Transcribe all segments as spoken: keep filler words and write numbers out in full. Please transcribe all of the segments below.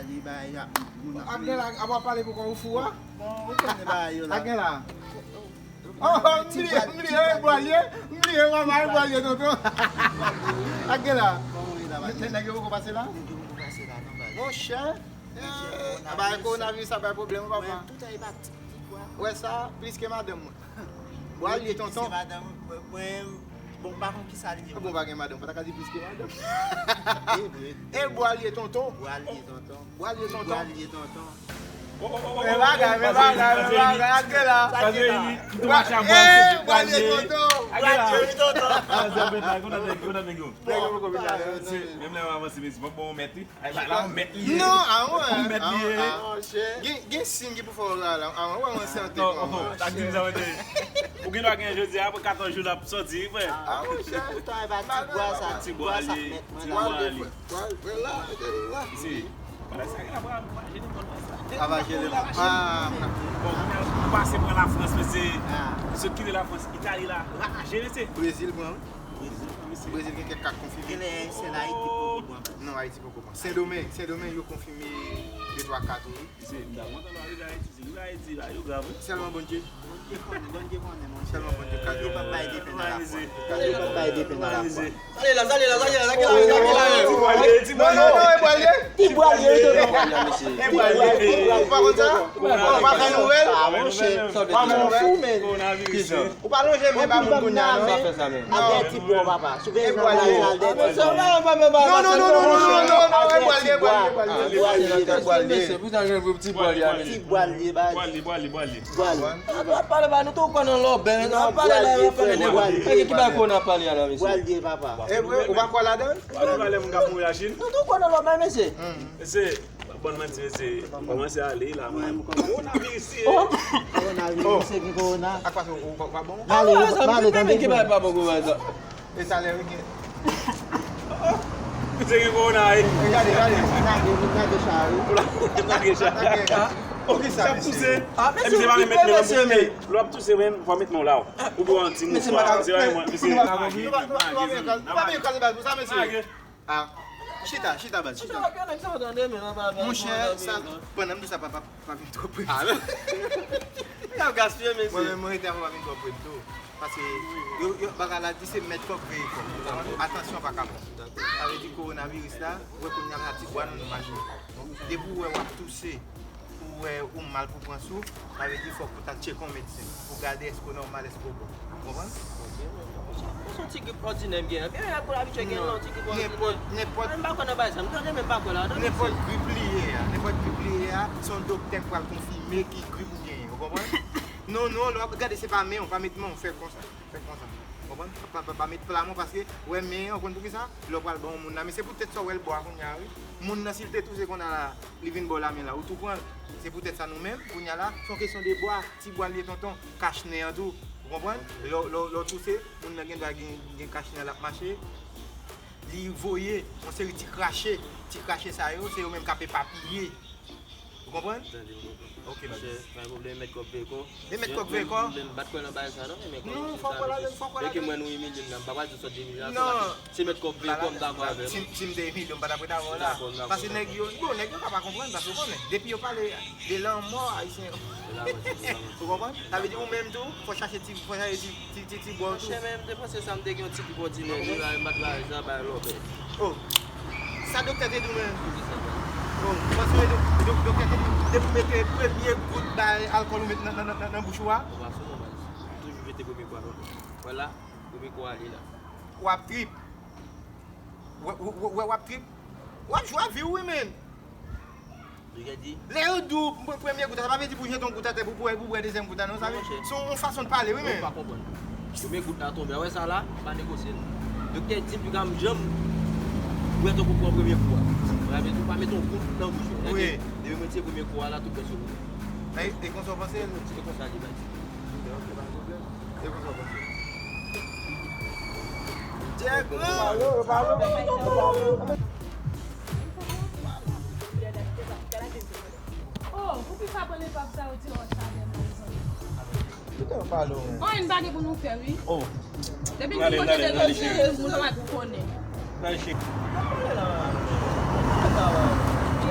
Li bay a, moun ap Ak gen la, ap pale pou kò ou fou a? Bon, ou konnen bagay yo la. Ak gen la. Oh, oh, m bliye, m bliye, e bwa l ye, m bliye, mama, e bwa l ye, tonton. Ak gen la. Bon, wi, la, nèg yo poko pase la? Nèg yo poko pase la, non, baz. Monchè, eh, bagay kowonaviris sa bay pwoblèm, papa. Tout ay pati. Ou wè sa, plis ke madanm mwen. Bwa l ye, tonton. Plis ke madanm mwen, bon, m pa konn kisa l ye. Bon, pa gen madanm, pa ta ka di plis ke madanm. E vre. E bwa l ye, tonton. Bwa l ye, tonton. Bwa l ye, tonton. Bwa l ye, tonton. Men bagay, men bagay, men bagay, ak gen la. Sa se li, li tou mache a bwa l, se bwa l ye, tonton. Bwa l ye, tonton. Menm lè w avanse, mesi, bon, bon, mèt li. Ay, la, la, ou mèt li ye. Non, a wè. Ou mèt li ye. Gen, gen siy ki pou fè w la, la. A wè, ou sante kòman. Ou gen dwa gen jodi a, apre katòz jou, l ap sòti, wi, frè. A, monchè, ou travay pa ti bwa sa, ti bwa sa, mèt mwen la. Ti bwa li. Bwa l, bwa l la, mete l la. Si. Bagay sa, gen la, bra, bra, jene, bra, bra. Ava jene, bra. Bon, ou pase pran Lafrans, mesye. Sot kite Lafrans, Itali la, raje, mesye. Brezil, pran, wi. Brezil, pran, mesye. Brezil gen kèk ka konfime. Gen lè sèl Ayiti poko pran. Non, Ayiti poko pran. Sendomeng, Sendomeng yo konfime de twa ka tou, wi. Se, m ta kontan nou rive Ayiti, si nou rive Ayiti, bagay yo grav, wi. Sèlman Bondye. Bondye konnen, Bondye konnen, monchè. Sèlman Bondye ka di. Bondye p ap bay depen nan lafwa. Bondye p ap bay depen nan lafwa. Sale la, sale la, sale la, sale la, sale la. Ti bwa l ye, ti bwa l ye. Non, non, non, e bwa l ye. Ti bwa l ye, tonton. E bwa l ye. Ou pa konn sa? Ou pa fè nouvèl? Ah, monchè. Ou pa fè nouvèl? Ou pa lonje men ba moun kounye a, non? Sa fè sa menm. Avèti bò, papa. Sou bezwen bagay sa, avèti bò. Non, non, non, non, non, non, non, e bwa l ye, e bwa l ye, e bwa l ye. Mesye, pou sa jwenn pou ti bwa l ye, mesye. Ti bwa l ye, baz. Bwa l ye, bwa l ye, bwa l ye. Bwa l ye. Ap pale ba nou tou kwè nan lòbè, ap pale la, ap pale de bwa l ye. Ki bay kò nan pale a la, mesye? Bwa l ye, papa. E vre, ou pa kwè ladan l? Ou pa kwè lè moun k ap mouri Lachin? Nou tou kwè nan lòbè, mesye. Mesye, Bon, mwen di, mesye, kòmanse ale la, mwen. Kowonaviris ye. Kowonaviris, se ki kowona? Ak pase ou pa bon? Male, male, tande ki bay pa bon kowona. E sa lè wi gen. Se gen kowona, wi. Gade, gade. Lage, lage cha, wi. Lage cha. Poukisa, mesye? Sa pouse. Ah, mesye, mesye, mesye. Lè w ap touse, men, fò w met men w la, wi. Ou bwè yon ti mouswa. Se pa mwen, mesye. Nou pa, nou pa, nou pa, nou pa, nou pa, nou pa, nou pa, nou pa, nou pa, nou pa, Ah, chita, chita, baz, chita. Monchè, sa, pandan m di sa, pa, pa, pa vin twò pre m. Ah, non. N ap gaspiye, mesye. Mwen menm, mwen rete avè w, pa vin twò pre m tou. Paske, yo, yo, bagay la di se mèt kòb veye kòb. Atansyon pa ka bon. Sa vle di kowonaviris la, ou wè kounye a la ti bwa nou, nou mache. Depi w wè w ap touse, ou wè ou mal pou pran souf, sa vle di fòk ou ta tcheke yon medsen pou gade èske w nòmal, èske w bon. Ou konprann? Mwen se yon ti grip òdinè m gen. Gen lè pou abitye gen yon ti grip òdinè. Nenpòt, nenpòt. Mwen pa kwè nan bagay sa. M tande men m pa kwè ladan. Nenpòt grip li ye a, nenpòt grip li ye a, se yon doktè k pral konfime ki grip ou genyen. Ou konprann? Non, non, lè w ap gade se pa men w, pa met men w, fè konsa. Fè konsa. Konprann? Pa, pa, pa met pla men w paske w wè men an, ou konn poukisa? Lè w pral ban yon moun la, men se poutèt sa w wè l bò a kounye a, wi. Moun nan, si l te touse konn a la, li vin ba w lamen la, ou tou pran l. Se poutèt sa nou menm, kounye a la, se yon kesyon de bwa, ti bwa l ye tonton, kach nen an tou. Ou konprann? Lè w, lè w, lè w touse, moun nan gen dwa gen, gen kach nen an l ap mache. Li voye yon seri ti krache, ti krache sa yo, se yo menm k ap epapiye. Ou konprann? Tande, m konprann. Ok, monchè, pa gen pwoblèm, mèt kòb veye kò. E mèt kòb veye kò. Mwen, mwen, mwen, m pa t kwè nan bagay sa, non, men kòm se sa, mesye. Non, fòk wè ladan, fòk wè ladan. Dèke mwen nou imilye m nan, m pa pral di sòt de imilye sa. Non. Se mèt kòb veye kò, m dakò avè w. Si, si m te imilye w, m pa t ap ret avè w la. Paske nèg yo, bon, nèg yo ka pa konprann, paske w konnen, depi yo pale de lanmò, ayisyen yo. Ou konprann? Sa vle di ou menm tou, fò chache ti, fò chache ti, ti, ti, ti bò tou. Monchè, men m te panse sa, m te gen yon ti grip òdinè, li la, m pa t la, sa bay lòbè. Oh. Sa doktè te di w menm? Poukisa, baz? Oh, paske dok-, dok-, doktè te di w, depi w mete premye gout bay alkòl ou met nan, nan, nan, nan, nan bouch ou a. Ou pa sou non, baz. Toujou jete premye kou a, tonton. Vwala, premye kou a li la. W ap trip. Wè, wè, wè, wè w ap trip. W ap jwe ak vi w, wi, menn. Doktè di. Lè yo di w, mwen premye gout la, sa pa vle di pou w jete yon gout atè, pou, pou, pou w bwè dezyèm gout la, non, sa vle di, se yon fason de pale, wi, men. Ou pa konprann. Premye gout la tonbe, a wè sa la, pa negosye l. Doktè di m, piga m janm bwè tankou pran premye kou a. Sa vle di, ou pa mete yon gout nan bouch ou. Wi. Depi mwen tire premye kou a la, tout bwè sou ou. E, e konsa w panse l? E konsa li bay. Ok, ok, pa gen pwoblèm. E konsa w panse l? Jè gran! Oh, poukisa pran lepòk sa yo di wòch la menm, mezanmi? Kite yo pale w menm. Anyen pa gen pou nou fè, wi. Oh. Depi nou pote de dosye, moun pa konnen. N al cheke. N al pale la. N al pale la.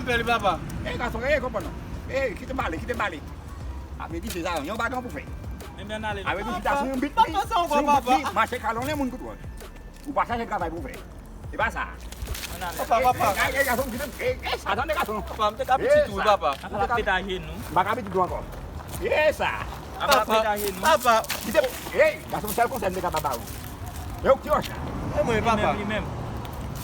m pè li, papa. Ey, gason, ey, konprann non. Ey, kite m ale, kite m ale. Avè di se sa, yon bagan pou fè. Avè di chita sou yon bit li, sou yon bit li, mache kalonnen moun pou twòl. Ou pa chache travay pou fè. E pa sa. Papa, papa. Ey, ey, gason, kite m, ey, ey, sa, tande gason. Papa, m te ka pitit ou, wi, papa. Papa, m te ka pitit ou ankò. E sa. Papa, papa. Kite m, ey, gason, sèl konsèy m te kapab ba ou. E ou ki wòch la? E mwen, papa. Li menm, li menm.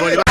bon, li